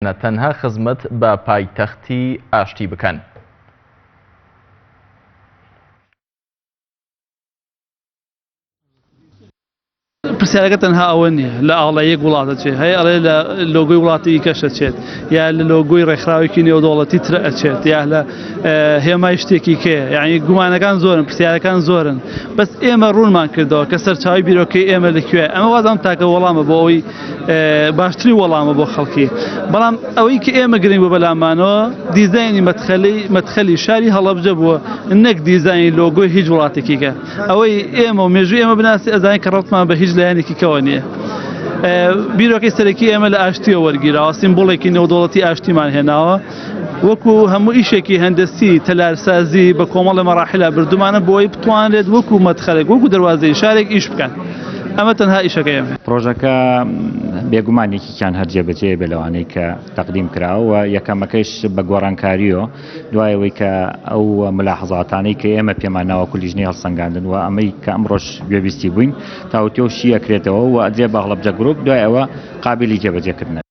تەنها خزمەت بە پایتەختی ئاشتی بکەن. پرسیارەکە تەنها ئەوە نییە لە ئاڵای یەک وڵات ئەچێت هەیە ئەڵێ لە لۆگۆی وڵاتی کەش ئەچێت یا لە لۆگۆی ڕێکخراوێکی نێودەوڵەتی ترە ئەچێت یا لە هێمای شتێکی کێ یعنی گومانەکان زۆرن پرسیارەکان زۆرن بەس ئێمە ڕوونمان کردەوە کە سەرچاوی بیرۆکەی ئێمە لەکوێ ئەمە وازم تاکە وەڵامە بۆ ئەوەی باشترین وەڵامە بۆ خەڵکی بەڵام ئەوەی کە ئێمە گرنگ بوو بەلامانەوە دیزایانی مەدخەلی مەدخەلی شاری هەڵەبجە بووە نەک دیزایانی لۆگۆی هیچ وڵاتێکی کە ئەوەی ئێمە و مێژوو ئێمە بناسی ئەزانین کە ڕەتمان بە هیچ لایەنێکی کەوە نییە. بیرۆکەی سەرەکی ئێمە لە ئاشتیەوە وەرگیراوە سیمبوڵێکی نێودەوڵەتی ئاشتیمان هێناوە وەکو هەموو ئیشێکی هەندەسی تەلارسازی بە کۆمەڵە مەراحیلا بردومانە بۆی بتوانرێت وەکو مەدخەلێک وەکو دەروازەی شارێک ئیش بکات ئەمە تەنها ئیشەکەی ئێمە. پڕۆژەکە بێگومان یەکێکیان هەر جێبەجێ بێ لەوانەی کە تەقدیم کراوە و یەکەمەکەیش بە گۆڕانکاریەوە دوای ئەوەی کە ئەو ملاحەزاتانەی کە ئێمە پێمان ناوە کو لیژنەی هەڵسەنگاندن و ئەمەی کە ئەمڕۆش گوێبیستی بووین تاوتوێ و شی ئەکرێتەوە و ئەدرێ بە هەڵەبجە گروپ دوای ئەوە قابیلی جێبەجێکردنە.